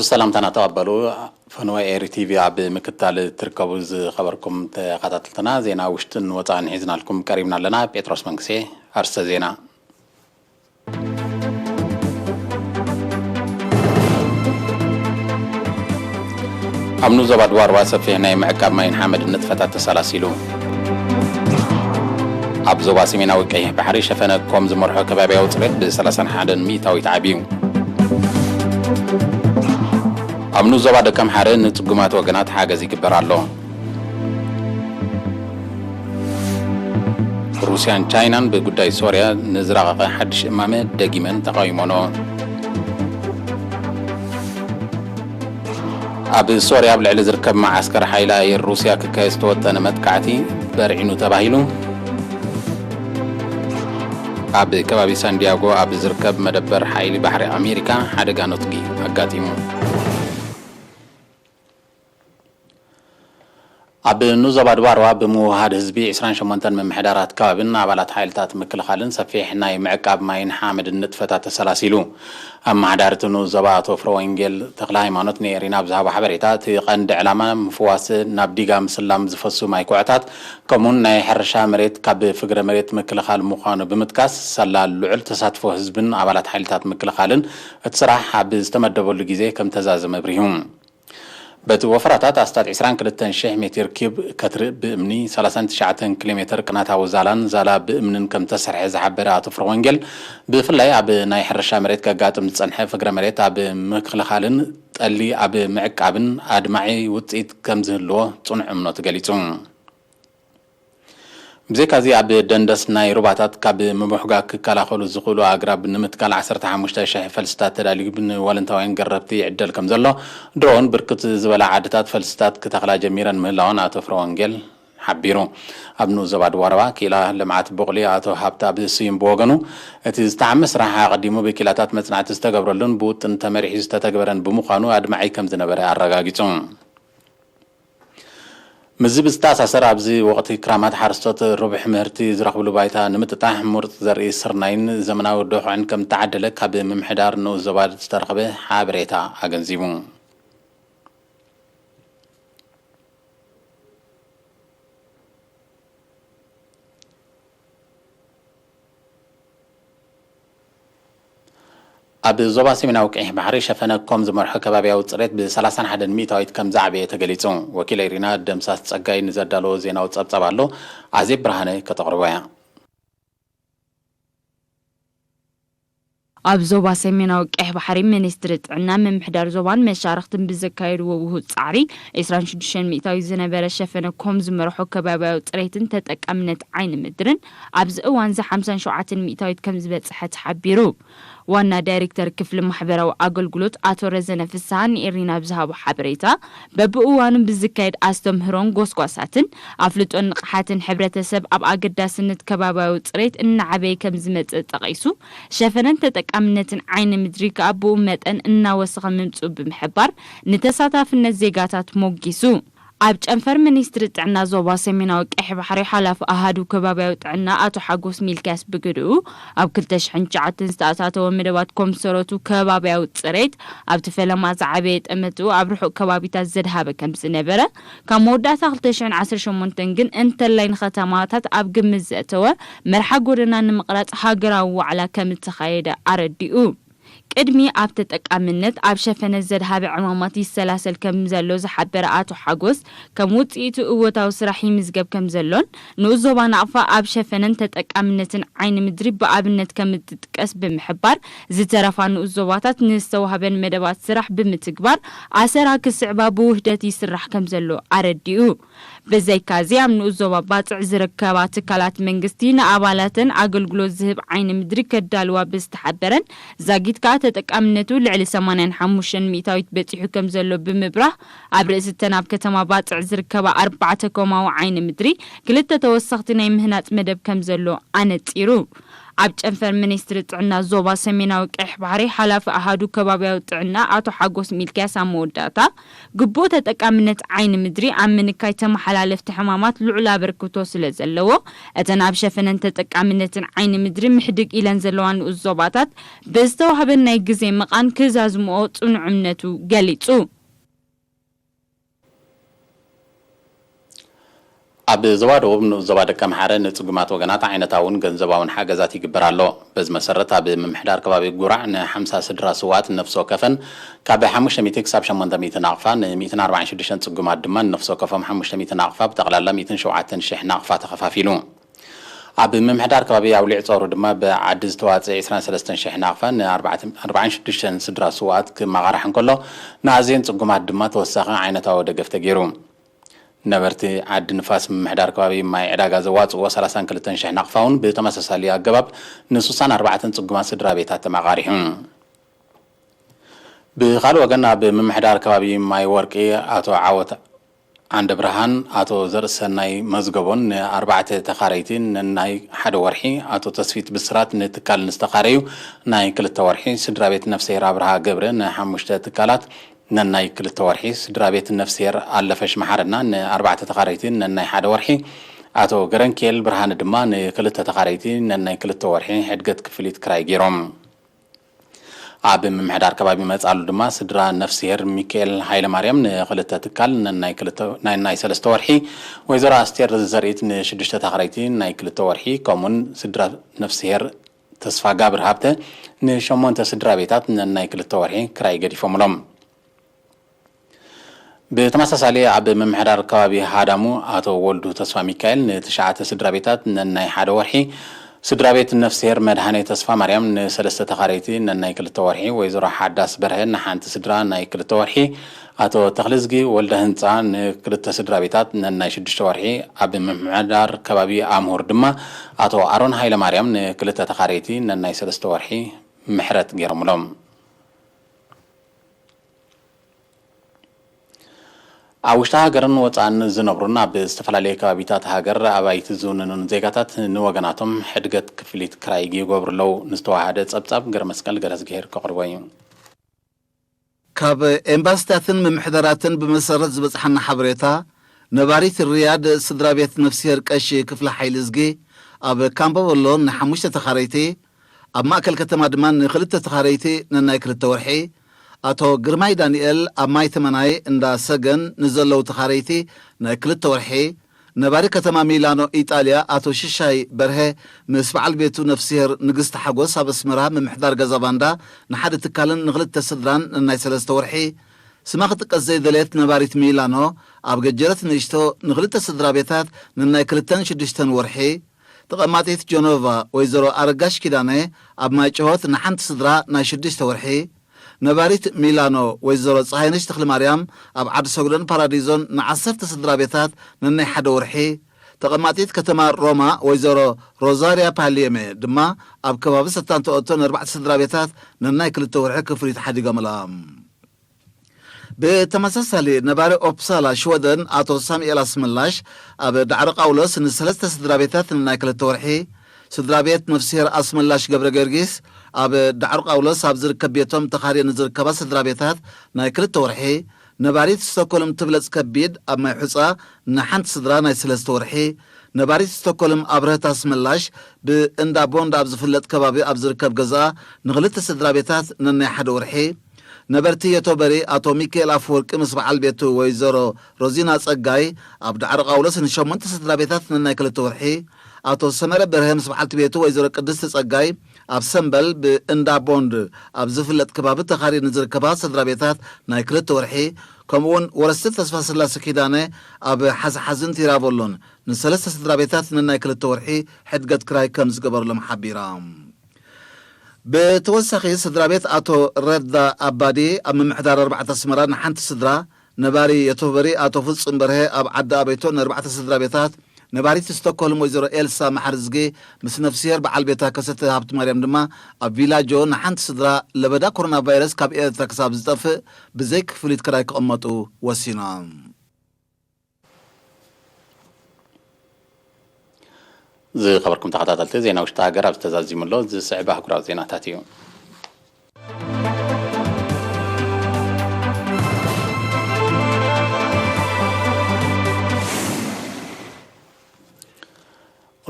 ሰላምታና ተቐበሉ። ፈነወ ኤሪ ቲቪ ኣብ ምክታል ትርከቡ ዝኸበርኩም ተኸታተልትና፣ ዜና ውሽጥን ወፃእን ሒዝናልኩም ቀሪብና ኣለና። ጴጥሮስ መንግስቴ። ኣርስተ ዜና። ኣብ ንዞባ ድዋርዋ ሰፊሕ ናይ ምዕቃብ ማይን ሓመድን ንጥፈታት ተሰላሲሉ። ኣብ ዞባ ሰሜናዊ ቀይሕ ባሕሪ ሸፈነ ኮም ዝመርሖ ከባቢያዊ ጽሬት ብ ሰላሳን ሓደን ሚእታዊት ዓብዩ። ኣብ ንዞባ ደቀምሓረ ንጽጉማት ወገናት ሓገዝ ይግበር ኣሎ። ሩስያን ቻይናን ብጉዳይ ሶርያ ንዝረቐቐ ሓድሽ እማመ ደጊመን ተቓዊሞኖ። ኣብ ሶርያ ኣብ ልዕሊ ዝርከብ መዓስከር ሓይሊ ኣየር ሩስያ ክካየድ ዝተወጠነ መጥቃዕቲ በርዒኑ ተባሂሉ። ኣብ ከባቢ ሳንዲያጎ ኣብ ዝርከብ መደበር ሓይሊ ባሕሪ ኣሜሪካ ሓደጋ ነትጊ ኣጋጢሙ። ኣብ ንዞባ ድባርዋ ብምውሃድ ህዝቢ ዕስራን ሸሞንተን ምምሕዳራት ከባብን ኣባላት ሓይልታት ምክልኻልን ሰፊሕ ናይ ምዕቃብ ማይን ሓመድን ንጥፈታት ተሰላሲሉ። ኣመሓዳሪ እቲ ንኡስ ዞባ ኣቶ ፍረወንጌል ተክለ ሃይማኖት ንኤሪና ኣብ ዝሃቦ ሓበሬታ፣ እቲ ቀንዲ ዕላማ ምፍዋስ ናብ ዲጋ ምስላም ዝፈሱ ማይ ኩዕታት፣ ከምኡውን ናይ ሕርሻ መሬት ካብ ፍግረ መሬት ምክልኻል ምዃኑ ብምጥቃስ፣ ሳላ ልዑል ተሳትፎ ህዝብን ኣባላት ሓይልታት ምክልኻልን እቲ ስራሕ ኣብ ዝተመደበሉ ግዜ ከም ተዛዘመ ኣብሪሁ። በቲ ወፈራታት ኣስታት ዕስራን ክልተን ሽሕ ሜትር ኪዩብ ከትሪ ብእምኒ፣ ሰላሳን ትሽዓተን ኪሎ ሜትር ቅናታዊ ዛላን ዛላ ብእምንን ከም ተሰርሐ ዝሓበረ ኣቶ ፍረወንጌል፣ ብፍላይ ኣብ ናይ ሕርሻ መሬት ከጋጥም ዝጸንሐ ፍግረ መሬት ኣብ ምክልኻልን ጠሊ ኣብ ምዕቃብን ኣድማዒ ውጽኢት ከም ዝህልዎ ጽኑዕ እምነቱ ገሊጹ። ብዘይካዚ ኣብ ደንደስ ናይ ሩባታት ካብ ምምሕጓግ ክከላኸሉ ዝኽእሉ ኣግራብ ንምትካል ዓሰርተ ሓሙሽተ ሽሕ ፈልስታት ተዳልዩ ንዋለንታውያን ገረብቲ ይዕደል ከም ዘሎ፣ ድሮውን ብርክት ዝበላ ዓድታት ፈልስታት ክተኽላ ጀሚረን ምህላወን ኣቶ ፍረወንጌል ሓቢሩ። ኣብ ንኡስ ዞባ ድዋረባ ክኢላ ልምዓት ቡቕሊ ኣቶ ሃብተኣብ ስዩም ብወገኑ፣ እቲ ዝተዓመ ስራሕ ኣቐዲሙ ብክኢላታት መጽናዕቲ ዝተገብረሉን ብውጥን ተመሪሑ ዝተተግበረን ብምዃኑ ኣድማዒ ከም ዝነበረ ኣረጋጊጹ። ምስዚ ብዝተኣሳሰር፣ ኣብዚ ወቕቲ ክራማት ሓረስቶት ርቡሕ ምህርቲ ዝረኽብሉ ባይታ ንምጥጣሕ፣ ምሩፅ ዘርኢ ስርናይን ዘመናዊ ዶኽዕን ከም ዝተዓደለ ካብ ምምሕዳር ንኡስ ዞባ ዝተረኽበ ሓበሬታ ኣገንዚቡ። ኣብ ዞባ ሰሜናዊ ቀይሕ ባሕሪ ሸፈነ ኮም ዝመርሖ ከባቢያዊ ጽሬት ብ ሰላሳን ሓደን ሚእታዊት ከም ዝዓበየ ተገሊጹ። ወኪል ኤሪና ደምሳስ ጸጋይ ንዘዳለዎ ዜናዊ ጸብጻብ ኣሎ፣ ኣዜብ ብርሃነ ከተቕርቦ እያ። ኣብ ዞባ ሰሜናዊ ቀይሕ ባሕሪ፣ ሚኒስትሪ ጥዕና፣ ምምሕዳር ዞባን መሻርኽትን ብዘካየድዎ ውሁድ ጻዕሪ፣ ዕስራን ሽዱሽተን ሚእታዊት ዝነበረ ሸፈነ ኮም ዝመርሖ ከባቢያዊ ጽሬትን ተጠቃምነት ዓይኒ ምድርን ኣብዚ እዋንዚ ሓምሳን ሸውዓተን ሚእታዊት ከም ዝበጽሐ ተሓቢሩ። ዋና ዳይሬክተር ክፍሊ ማሕበራዊ ኣገልግሎት ኣቶ ረዘነ ፍስሃ ንኤሪና ብዝሃቦ ሓበሬታ፣ በብእዋኑ ብዝካየድ ኣስተምህሮን ጎስጓሳትን ኣፍልጦን ንቕሓትን ሕብረተሰብ ኣብ ኣገዳስነት ከባቢያዊ ጽሬት እናዓበየ ከም ዝመጽእ ጠቒሱ፣ ሸፈነን ተጠቃምነትን ዓይኒ ምድሪ ከኣ ብኡ መጠን እናወሰኸ ምምጽኡ ብምሕባር፣ ንተሳታፍነት ዜጋታት ሞጊሱ። ኣብ ጨንፈር ሚኒስትሪ ጥዕና ዞባ ሰሜናዊ ቀይሕ ባሕሪ ሓላፊ ኣሃዱ ከባቢያዊ ጥዕና ኣቶ ሓጎስ ሚልክያስ ብግድኡ፣ ኣብ ክልተ ሽሕን ትሽዓተን ዝተኣታተወ መደባት ኮምሰረቱ ከባቢያዊ ጽሬት ኣብቲ ፈለማ ዝዓበየ ጠመትኡ ኣብ ርሑቕ ከባቢታት ዘድሃበ ከም ዝነበረ፣ ካብ መወዳእታ ክልተ ሽሕን ዓሰርተ ሸሞንተን ግን እንተላይ ንከተማታት ኣብ ግምት ዘእተወ መርሓ ጎደና ንምቕራጽ ሃገራዊ ዋዕላ ከም እተኻየደ ኣረዲኡ። ቅድሚ ኣብ ተጠቃምነት ኣብ ሸፈነ ዘድሃበ ዕማማት ይሰላሰል ከም ዘሎ ዝሓበረ ኣቶ ሓጎስ፣ ከም ውጽኢቱ እወታዊ ስራሕ ይምዝገብ ከም ዘሎን፣ ንኡስ ዞባ ናቕፋ ኣብ ሸፈነን ተጠቃምነትን ዓይኒ ምድሪ ብኣብነት ከም እትጥቀስ ብምሕባር፣ ዝተረፋ ንኡስ ዞባታት ንዝተዋህበን መደባት ስራሕ ብምትግባር ኣሰራ ክስዕባ ብውህደት ይስራሕ ከም ዘሎ ኣረዲኡ። ብዘይካዚ፣ ኣብ ንኡስ ዞባ ባጽዕ ዝርከባ ትካላት መንግስቲ ንኣባላተን ኣገልግሎት ዝህብ ዓይኒ ምድሪ ከዳልዋ ብዝተሓበረን ዛጊት ከኣ ተጠቃምነቱ ልዕሊ ሰማንያን ሓሙሽተን ሚእታዊት በጺሑ ከም ዘሎ ብምብራህ፣ ኣብ ርእሲ እተን ኣብ ከተማ ባጽዕ ዝርከባ ኣርባዕተ ኮማዊ ዓይኒ ምድሪ ክልተ ተወሰኽቲ ናይ ምህናጽ መደብ ከም ዘሎ ኣነጺሩ። ኣብ ጨንፈር ሚኒስትሪ ጥዕና ዞባ ሰሜናዊ ቀይሕ ባሕሪ ሓላፊ ኣሃዱ ከባብያዊ ጥዕና ኣቶ ሓጎስ ሚልክያስ ኣብ መወዳእታ፣ ግቡእ ተጠቃምነት ዓይኒ ምድሪ ኣብ ምንካይ ተመሓላለፍቲ ሕማማት ልዑል ኣበርክቶ ስለ ዘለዎ፣ እተን ኣብ ሸፈነን ተጠቃምነትን ዓይኒ ምድሪ ምሕድግ ኢለን ዘለዋ ንኡስ ዞባታት ብዝተዋህበን ናይ ግዜ መቓን ክዛዝምኦ ጽኑዕ እምነቱ ገሊጹ። ኣብ ዞባ ደቡብ ንኡስ ዞባ ደቀምሓረ ንጽጉማት ወገናት ዓይነታውን ገንዘባውን ሓገዛት ይግበር ኣሎ። በዚ መሰረት ኣብ ምምሕዳር ከባቢ ጉራዕ ንሓምሳ ስድራ ስዋት ነፍሲ ወከፈን ካብ ሓሙሽተ ሚእቲ ክሳብ ሸሞንተ ሚእቲ ናቕፋ፣ ን ሚእትን ኣርባዕን ሽዱሽተን ጽጉማት ድማ ንነፍሲ ወከፎም ሓሙሽተ ሚእቲ ናቕፋ፣ ብጠቕላላ ሚእትን ሸውዓተን ሽሕ ናቕፋ ተኸፋፊሉ። ኣብ ምምሕዳር ከባቢ ኣውሊዕ ጾሩ ድማ ብዓዲ ዝተዋጽአ ዕስራን ሰለስተን ሽሕ ናቕፋ ን ኣርባዕተ፣ ኣርባዓን ሽዱሽተን ስድራ ስውኣት ክመቓራሕ እንከሎ፣ ንኣዝየን ጽጉማት ድማ ተወሳኺ ዓይነታዊ ደገፍ ተገይሩ። ነበርቲ ዓዲ ንፋስ ምምሕዳር ከባቢ ማይ ዕዳጋ ዘዋጽእዎ ሰላሳን ክልተን ሽሕ ናቕፋ እውን ብተመሳሳሊ ኣገባብ ንስሳን ኣርባዕተን ጽጉማት ስድራ ቤታት ተመቓሪሑ። ብኻልእ ወገን ኣብ ምምሕዳር ከባቢ ማይ ወርቂ ኣቶ ዓወት ዓንደ ብርሃን፣ ኣቶ ዘርእሰናይ መዝገቦን ንኣርባዕተ ተኻረይቲ ነናይ ሓደ ወርሒ፣ ኣቶ ተስፊት ብስራት ንትካል ንዝተኻረዩ ናይ ክልተ ወርሒ፣ ስድራ ቤት ነፍስሄር ኣብርሃ ገብረ ንሓሙሽተ ትካላት ነናይ ክልተ ወርሒ፣ ስድራ ቤት ነፍስሄር ኣለፈሽ መሓረና ንኣርባዕተ ተኻረይቲ ነናይ ሓደ ወርሒ፣ ኣቶ ገረንኪኤል ብርሃነ ድማ ንክልተ ተኻረይቲ ነናይ ክልተ ወርሒ ሕድገት ክፍሊት ክራይ ገይሮም። ኣብ ምምሕዳር ከባቢ መጻሉ ድማ ስድራ ነፍስሄር ሚካኤል ሃይለማርያም ንክልተ ትካል ነናይ ክልተ፣ ናይ፣ ናይ ሰለስተ ወርሒ፣ ወይዘሮ ኣስቴር ዘርኢት ንሽዱሽተ ተኻረይቲ ናይ ክልተ ወርሒ፣ ከምኡውን ስድራ ነፍስሄር ተስፋ ጋብር ሃብተ ንሸሞንተ ስድራ ቤታት ነናይ ክልተ ወርሒ ክራይ ገዲፎምሎም። ብተመሳሳሊ ኣብ ምምሕዳር ከባቢ ሃዳሙ ኣቶ ወልዱ ተስፋ ሚካኤል ንትሽዓተ ስድራ ቤታት ነናይ ሓደ ወርሒ፣ ስድራ ቤት ነፍስሄር መድሃኔ ተስፋ ማርያም ንሰለስተ ተኻረይቲ ነናይ ክልተ ወርሒ፣ ወይዘሮ ሓዳስ በርሀ ንሓንቲ ስድራ ናይ ክልተ ወርሒ፣ ኣቶ ተኽልዝጊ ወልደ ህንፃ ንክልተ ስድራ ቤታት ነናይ ሽዱሽተ ወርሒ፣ ኣብ ምምሕዳር ከባቢ ኣምሁር ድማ ኣቶ ኣሮን ሃይለ ማርያም ንክልተ ተኻረይቲ ነናይ ሰለስተ ወርሒ ምሕረት ገይሮምሎም። ኣብ ውሽጢ ሃገርን ወጻእን ዝነብሩን ኣብ ዝተፈላለየ ከባቢታት ሃገር ኣባይቲ ዝውንኑን ዜጋታት ንወገናቶም ሕድገት ክፍሊት ክራይ ይገብሩ ኣለዉ። ንዝተዋሃደ ጸብጻብ ገረመስቀል ገረዝግሄር ከቕርቦ እዩ። ካብ ኤምባሲታትን ምምሕዳራትን ብመሰረት ዝበጽሓና ሓበሬታ፣ ነባሪት ሪያድ ስድራ ቤት ነፍስሄር ቀሺ ክፍለ ሓይሊ እዝጊ ኣብ ካምቦ በሎ ንሓሙሽተ ተኻረይቲ፣ ኣብ ማእከል ከተማ ድማ ንኽልተ ተኻረይቲ ነናይ ክልተ ወርሒ፣ ኣቶ ግርማይ ዳንኤል ኣብ ማይ ተመናይ እንዳ ሰገን ንዘለዉ ተኻረይቲ ናይ ክልተ ወርሒ፣ ነባሪ ከተማ ሚላኖ ኢጣልያ ኣቶ ሽሻይ በርሀ ምስ በዓል ቤቱ ነፍስሄር ንግስቲ ሓጎስ ኣብ ኣስመራ ምምሕዳር ገዛ ባንዳ ንሓደ ትካልን ንኽልተ ስድራን ነናይ ሰለስተ ወርሒ፣ ስማ ክጥቀስ ዘይደለየት ነባሪት ሚላኖ ኣብ ገጀረት ንእሽቶ ንኽልተ ስድራ ቤታት ነናይ ክልተን ሽዱሽተን ወርሒ፣ ተቐማጢት ጀኖቫ ወይዘሮ ኣረጋሽ ኪዳነ ኣብ ማይ ጭሆት ንሓንቲ ስድራ ናይ ሽዱሽተ ወርሒ፣ ነባሪት ሚላኖ ወይዘሮ ፀሃይነሽ ተኽለማርያም ኣብ ዓዲ ሰጉደን ፓራዲዞን ንዓሰርተ ስድራ ቤታት ነናይ ሓደ ወርሒ፣ ተቐማጢት ከተማ ሮማ ወይዘሮ ሮዛርያ ፓሊየሜ ድማ ኣብ ከባቢ ሰታንተ ኦቶ ንኣርባዕተ ስድራ ቤታት ነናይ ክልተ ወርሒ ክፍሊት ሓዲጎምላ። ብተመሳሳሊ ነባሪ ኦፕሳላ ሽወደን ኣቶ ሳሙኤል ኣስመላሽ ኣብ ዳዕሮ ቃውሎስ ንሰለስተ ስድራ ቤታት ነናይ ክልተ ወርሒ፣ ስድራ ቤት ነፍስሄር ኣስመላሽ ገብረ ጊዮርጊስ ኣብ ዳዕሮ ቃውሎስ ኣብ ዝርከብ ቤቶም ተኻርየን ንዝርከባ ስድራ ቤታት ናይ ክልተ ወርሒ፣ ነባሪት ስቶኮልም ትብለጽ ከቢድ ኣብ ማይ ሑጻ ንሓንቲ ስድራ ናይ ሰለስተ ወርሒ፣ ነባሪት ስቶኮልም ኣብረህት ኣስመላሽ ብእንዳ ቦንድ ኣብ ዝፍለጥ ከባቢ ኣብ ዝርከብ ገዛ ንኽልተ ስድራ ቤታት ነናይ ሓደ ወርሒ፣ ነበርቲ የቶበሪ ኣቶ ሚካኤል ኣፈወርቂ ምስ በዓል ቤቱ ወይዘሮ ሮዚና ጸጋይ ኣብ ዳዕሮ ቃውሎስ ንሸሞንተ ስድራ ቤታት ነናይ ክልተ ወርሒ፣ ኣቶ ሰመረ በርሀ ምስ በዓልቲ ቤቱ ወይዘሮ ቅድስቲ ጸጋይ ኣብ ሰምበል ብእንዳ ቦንድ ኣብ ዝፍለጥ ከባቢ ተኻሪ ንዝርከባ ስድራ ቤታት ናይ ክልተ ወርሒ፣ ከምኡውን ወረስቲ ተስፋ ስላሴ ኪዳነ ኣብ ሓዝሓዝን ቲራቮሎን ንሰለስተ ስድራ ቤታት ነናይ ክልተ ወርሒ ሕድገት ክራይ ከም ዝገበርሎም ሓቢራ። ብተወሳኺ ስድራ ቤት ኣቶ ረዳ ኣባዲ ኣብ ምምሕዳር ኣርባዕተ ኣስመራ ንሓንቲ ስድራ፣ ነባሪ የቶበሪ ኣቶ ፍጹም በርሀ ኣብ ዓዲ ኣበይቶ ንኣርባዕተ ስድራ ቤታት፣ ነባሪት ስቶክሆልም ወይዘሮ ኤልሳ መሓርዝጌ ምስ ነፍስሄር በዓል ቤታ ከሰተ ሃብቲ ማርያም ድማ ኣብ ቪላጆ ንሓንቲ ስድራ፣ ለበዳ ኮሮና ቫይረስ ካብ ኤርትራ ክሳብ ዝጠፍእ ብዘይ ክፍሊት ክራይ ክቕመጡ ወሲኖም። ዝኸበርኩም ተኸታተልቲ፣ ዜና ውሽጢ ሃገር ኣብ ዝተዛዚሙ ኣሎ። ዝስዕብ ኣህጉራዊ ዜናታት እዩ።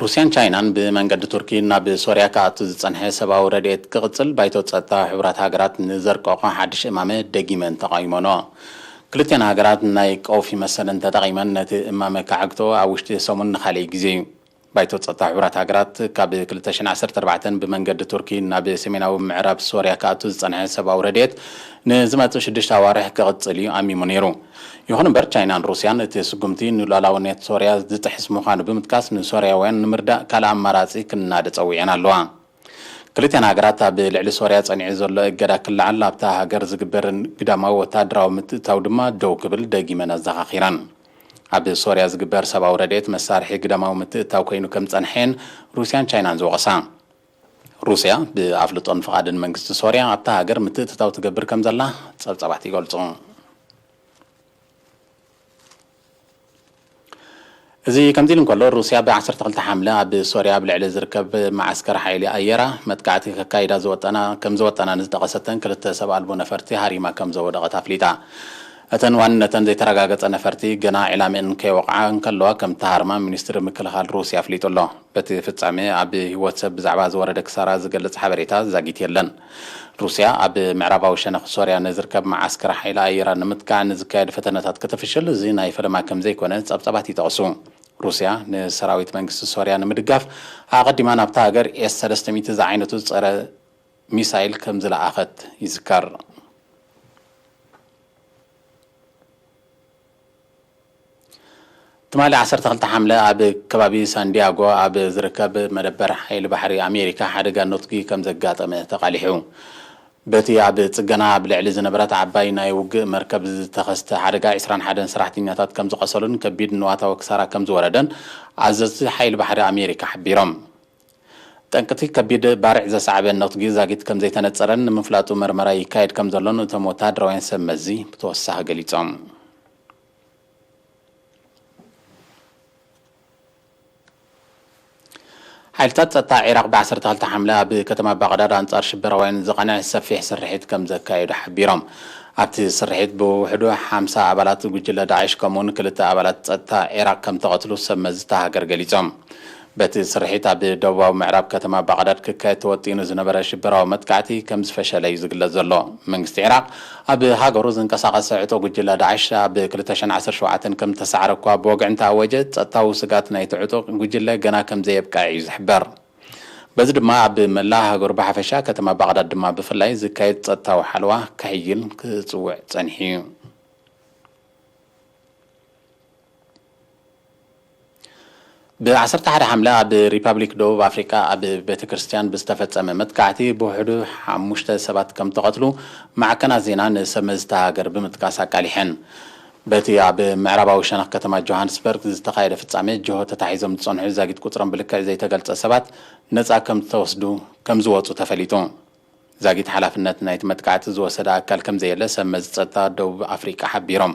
ሩስያን ቻይናን ብመንገዲ ቱርኪ ናብ ሶርያ ክኣቱ ዝጸንሐ ሰብኣዊ ረድኤት ክቕጽል ባይቶ ጸጥታ ሕቡራት ሃገራት ንዘርቀቖ ሓድሽ እማመ ደጊመን ተቓዊመኖ። ክልቲኣን ሃገራት ናይ ቀውፊ መሰለን ተጠቒመን ነቲ እማመ ክዓግቶ ኣብ ውሽጢ ሰሙን ንኻልኣይ ግዜ እዩ። ባይቶ ጸጥታ ሕቡራት ሃገራት ካብ ክልተ ሽሕን ዓሰርተ ኣርባዕተን ብመንገዲ ቱርኪ ናብ ሰሜናዊ ምዕራብ ሶርያ ክኣቱ ዝጸንሐ ሰብኣዊ ረድኤት ንዝመጽእ ሽዱሽተ ኣዋርሕ ክቕጽል እዩ ኣሚሙ ነይሩ። ይኹን እምበር፣ ቻይናን ሩስያን እቲ ስጉምቲ ንሉዓላውነት ሶርያ ዝጥሕስ ምዃኑ ብምጥቃስ፣ ንሶርያውያን ንምርዳእ ካልእ ኣማራጺ ክናደ ጸዊዐን ኣለዋ። ክልቲኣን ሃገራት ኣብ ልዕሊ ሶርያ ጸኒዑ ዘሎ እገዳ ክለዓል፣ ኣብታ ሃገር ዝግበር ግዳማዊ ወታደራዊ ምትእትታው ድማ ደው ክብል ደጊመን ኣዘኻኺረን። ኣብ ሶርያ ዝግበር ሰብኣዊ ረድኤት መሳርሒ ግዳማዊ ምትእትታው ኮይኑ ከም ዝጸንሐን ሩስያን ቻይናን ዝወቐሳ። ሩስያ ብኣፍልጦን ፍቓድን መንግስቲ ሶርያ ኣብታ ሃገር ምትእትታው ትገብር ከም ዘላ ጸብጻባት ይገልጹ። እዚ ከምዚ ኢሉ እንከሎ፣ ሩስያ ብ ዓሰርተ ክልተ ሓምለ ኣብ ሶርያ ኣብ ልዕሊ ዝርከብ መዓስከር ሓይሊ ኣየራ መጥቃዕቲ ከካይዳ ዝወጠና፣ ከም ዝወጠና ንዝጠቐሰተን ክልተ ሰብ ኣልቦ ነፈርቲ ሃሪማ ከም ዘወደቐት ኣፍሊጣ። እተን ዋንነተን ዘይተረጋገጸ ነፈርቲ ገና ዕላምአን ከይወቕዓ እንከለዋ ከም ተሃርማ ሚኒስትሪ ምክልኻል ሩስያ ኣፍሊጡ ኣሎ። በቲ ፍጻሜ ኣብ ህይወት ሰብ ብዛዕባ ዝወረደ ክሳራ ዝገልጽ ሓበሬታ ዛጊት የለን። ሩስያ ኣብ ምዕራባዊ ሸነኽ ሶርያ ንዝርከብ መዓስከር ሓይሊ ኣየራ ንምጥቃዕ ንዝካየድ ፈተነታት ከተፍሽል እዚ ናይ ፈለማ ከም ዘይኮነ ጸብጻባት ይጠቕሱ። ሩስያ ንሰራዊት መንግስቲ ሶርያ ንምድጋፍ ኣቐዲማ ናብታ ሃገር ኤስ ሰለስተ ሚእቲ ዝዓይነቱ ጸረ ሚሳይል ከም ዝለኣኸት ይዝከር። ትማሊ ዓሰርተ ክልተ ሓምለ ኣብ ከባቢ ሳንዲያጎ ኣብ ዝርከብ መደበር ሓይሊ ባሕሪ ኣሜሪካ ሓደጋ ነትጒ ከም ዘጋጠመ ተቓሊሑ። በቲ ኣብ ጽገና ኣብ ልዕሊ ዝነበረት ዓባይ ናይ ውግእ መርከብ ዝተኸስተ ሓደጋ ዕስራን ሓደን ሰራሕተኛታት ከም ዝቖሰሉን ከቢድ ንዋታዊ ክሳራ ከም ዝወረደን ኣዘዝቲ ሓይሊ ባሕሪ ኣሜሪካ ሓቢሮም። ጠንቅቲ ከቢድ ባርዕ ዘሰዓበ ነትጒ ዛጊት ከም ዘይተነጸረን ንምፍላጡ መርመራ ይካየድ ከም ዘሎን እቶም ወተሃደራውያን ሰብ መዚ ብተወሳኺ ገሊጾም። ሓይልታት ጸጥታ ዒራቕ ብ ዓሰርተ ክልተ ሓምለ ኣብ ከተማ ባቕዳድ ኣንጻር ሽበራውያን ዝቐንዐ ሰፊሕ ስርሒት ከም ዘካየዱ ሓቢሮም። ኣብቲ ስርሒት ብውሕዱ ሓምሳ ኣባላት ጉጅለ ዳዕሽ ከምኡውን ክልተ ኣባላት ጸጥታ ዒራቕ ከም ተቐትሉ ሰብ መዚ እታ ሃገር ገሊጾም። በቲ ስርሒት ኣብ ደቡባዊ ምዕራብ ከተማ ባቕዳድ ክካየድ ተወጢኑ ዝነበረ ሽበራዊ መጥቃዕቲ ከም ዝፈሸለ እዩ ዝግለጽ ዘሎ። መንግስቲ ዒራቕ ኣብ ሃገሩ ዝንቀሳቐሰ ዕጡቕ ጉጅለ ዳዕሽ ኣብ ክልተ ሽሕን ዓሰርተ ሸውዓተን ከም ዝተሳዕረ እኳ ብወግዒ እንተኣወጀ፣ ጸጥታዊ ስግኣት ናይቲ ዕጡቕ ጉጅለ ገና ከም ዘየብቅዐ እዩ ዝሕበር። በዚ ድማ ኣብ መላእ ሃገሩ ብሓፈሻ፣ ከተማ ባቕዳድ ድማ ብፍላይ ዝካየድ ጸጥታዊ ሓለዋ ክሕይል ክጽውዕ ጸኒሑ እዩ። ብ ዓሰርተ ሓደ ሓምለ ኣብ ሪፓብሊክ ደቡብ ኣፍሪቃ ኣብ ቤተ ክርስቲያን ብዝተፈጸመ መጥቃዕቲ ብውሕዱ ሓሙሽተ ሰባት ከም ተቐትሉ ማዕከናት ዜና ንሰብ መዚ እታ ሃገር ብምጥቃስ ኣቃሊሐን። በቲ ኣብ ምዕራባዊ ሸነኽ ከተማ ጆሃንስበርግ ዝተኻየደ ፍጻሜ፣ ጅሆ ተታሒዞም ዝጸንሑ ዛጊት ቁጽሮም ብልክዕ ዘይተገልጸ ሰባት ነጻ ከም ዝተወስዱ፣ ከም ዝወጹ ተፈሊጡ። ዛጊት ሓላፍነት ናይቲ መጥቃዕቲ ዝወሰደ ኣካል ከም ዘየለ ሰብ መዚ ጸጥታ ደቡብ ኣፍሪቃ ሓቢሮም።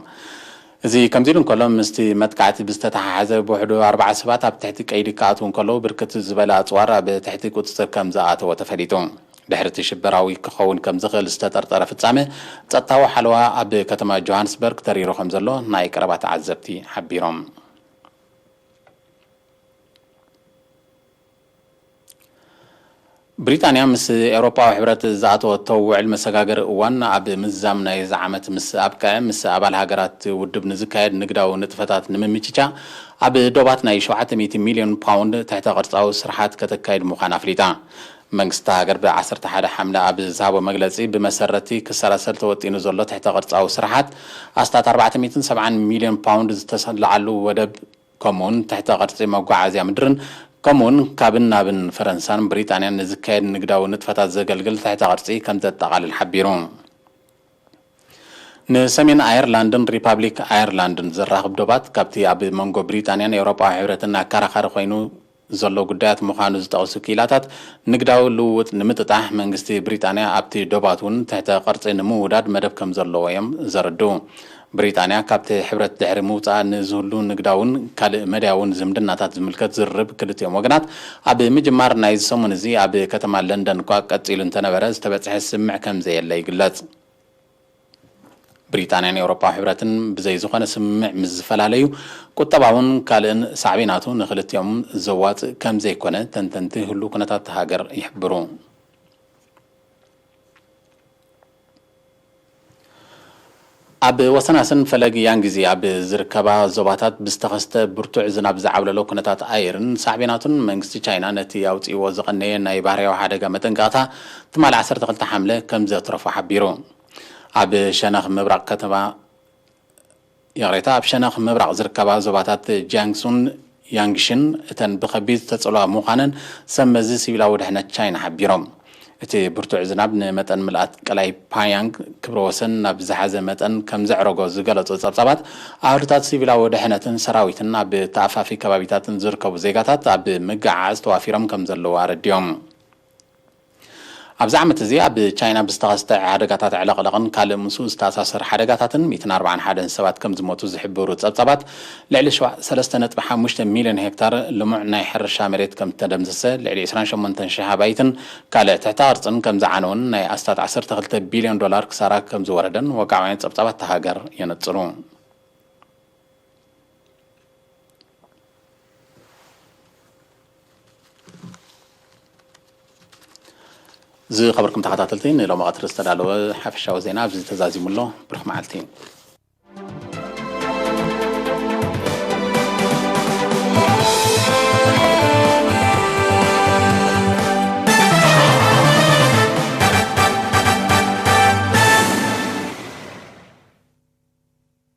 እዚ ከምዚ ኢሉ እንከሎ፣ ምስቲ መጥቃዕቲ ብዝተተሓሓዘ ብውሕዱ ኣርባዓ ሰባት ኣብ ትሕቲ ቀይዲ ክኣትዉ እንከለዉ፣ ብርክት ዝበለ ኣጽዋር ኣብ ትሕቲ ቁጽጽር ከም ዝኣተወ ተፈሊጡ። ድሕሪ እቲ ሽበራዊ ክኸውን ከም ዝኽእል ዝተጠርጠረ ፍጻመ፣ ጸጥታዊ ሓለዋ ኣብ ከተማ ጆሃንስበርግ ተሪሩ ከም ዘሎ ናይ ቀረባ ተዓዘብቲ ሓቢሮም። ብሪጣንያ ምስ ኤውሮጳዊ ሕብረት ዝኣተወቶ ውዕል መሰጋገሪ እዋን ኣብ ምዝዛም ናይዚ ዓመት ምስ ኣብቅዐ፣ ምስ ኣባል ሃገራት ውድብ ንዝካየድ ንግዳዊ ንጥፈታት ንምምችቻ፣ ኣብ ዶባት ናይ ሸውዓተ ሚእቲ ሚልዮን ፓውንድ ትሕተ ቅርጻዊ ስርሓት ከተካይድ ምዃና ኣፍሊጣ። መንግስቲ እታ ሃገር ብ ዓሰርተ ሓደ ሓምለ ኣብ ዝሃቦ መግለጺ፣ ብመሰረቲ ክሰላሰል ተወጢኑ ዘሎ ትሕተ ቅርጻዊ ስርሓት፣ ኣስታት ኣርባዕተ ሚእትን ሰብዓን ሚልዮን ፓውንድ ዝተሰለዓሉ ወደብ፣ ከምኡውን ትሕተ ቅርጺ መጓዓዝያ ምድርን፣ ከምኡውን ካብን ናብን ፈረንሳን ብሪጣንያን ንዝካየድ ንግዳዊ ንጥፈታት ዘገልግል ትሕተ ቅርጺ ከም ዘጠቓልል ሓቢሩ። ንሰሜን ኣየርላንድን ሪፓብሊክ ኣየርላንድን ዘራኽብ ዶባት፣ ካብቲ ኣብ መንጎ ብሪጣንያን ኤውሮጳዊ ሕብረትን ኣከራኻሪ ኮይኑ ዘሎ ጉዳያት ምዃኑ ዝጠቕሱ ክኢላታት፣ ንግዳዊ ልውውጥ ንምጥጣሕ መንግስቲ ብሪጣንያ ኣብቲ ዶባት እውን ትሕተ ቅርጺ ንምውዳድ መደብ ከም ዘለዎ እዮም ዘረድኡ። ብሪጣንያ ካብቲ ሕብረት ድሕሪ ምውጻኣ ንዝህሉ ንግዳውን ካልእ መዳያውን ዝምድናታት ዝምልከት ዝርርብ ክልቲኦም ወገናት ኣብ ምጅማር ናይዚ ሰሙን እዚ ኣብ ከተማ ለንደን እኳ ቀጺሉ እንተነበረ ዝተበጽሐ ስምምዕ ከም ዘየለ ይግለጽ። ብሪጣንያን ኤውሮጳዊ ሕብረትን ብዘይ ዝኾነ ስምምዕ ምስ ዝፈላለዩ ቁጠባውን ካልእን ሳዕቤናቱ ንክልቲኦም ዘዋጽእ ከም ዘይኮነ ተንተንቲ ህሉ ኩነታት ሃገር ይሕብሩ። ኣብ ወሰናስን ፈለግ ያንግዚ ኣብ ዝርከባ ዞባታት ብዝተኸስተ ብርቱዕ ዝናብ ዝዓብለሎ ኩነታት ኣየርን ሳዕቤናቱን መንግስቲ ቻይና ነቲ ኣውፂዎ ዝቐነየ ናይ ባህርያዊ ሓደጋ መጠንቀቕታ ትማሊ ዓሰርተ ክልተ ሓምለ ከም ዘትረፎ ሓቢሩ። ኣብ ሸነኽ ምብራቕ ከተማ ይቕሬታ ኣብ ሸነኽ ምብራቕ ዝርከባ ዞባታት ጃንግሱን ያንግሽን እተን ብኸቢድ ዝተጸልዋ ምዃነን ሰብ መዚ ሲቪላዊ ድሕነት ቻይና ሓቢሮም። እቲ ብርቱዕ ዝናብ ንመጠን ምልኣት ቀላይ ፓያንግ ክብረ ወሰን ናብ ዝሓዘ መጠን ከም ዘዕረጎ ዝገለጹ ጸብጻባት ኣህዱታት ሲቪላዊ ድሕነትን ሰራዊትን ኣብ ተኣፋፊ ከባቢታትን ዝርከቡ ዜጋታት ኣብ ምግዓዓዝ ተዋፊሮም ከም ዘለዉ ኣረዲዮም። ኣብዚ ዓመት እዚ ኣብ ቻይና ብዝተኸስተ ሓደጋታት ዕለቕለቕን ካልእ ምስኡ ዝተኣሳሰር ሓደጋታትን ሚእትን ኣርባዓን ሓደን ሰባት ከም ዝሞቱ ዝሕብሩ ጸብጻባት ልዕሊ ሰለስተ ነጥቢ ሓሙሽተ ሚልዮን ሄክታር ልሙዕ ናይ ሕርሻ መሬት ከም ዝተደምሰሰ፣ ልዕሊ ዕስራን ሸሞንተን ሽሕ ኣባይትን ካልእ ትሕተ ቅርጽን ከም ዝዓነወን ናይ ኣስታት ዓሰርተ ክልተ ቢልዮን ዶላር ክሳራ ከም ዝወረደን ወግዓውያን ጸብጻባት እታ ሃገር የነጽሩ። ዝኸበርኩም ተኸታተልቲ ንሎሚ ቀትሪ ዝተዳለወ ሓፈሻዊ ዜና ኣብዚ ተዛዚሙ ኣሎ። ብሩኽ መዓልቲ።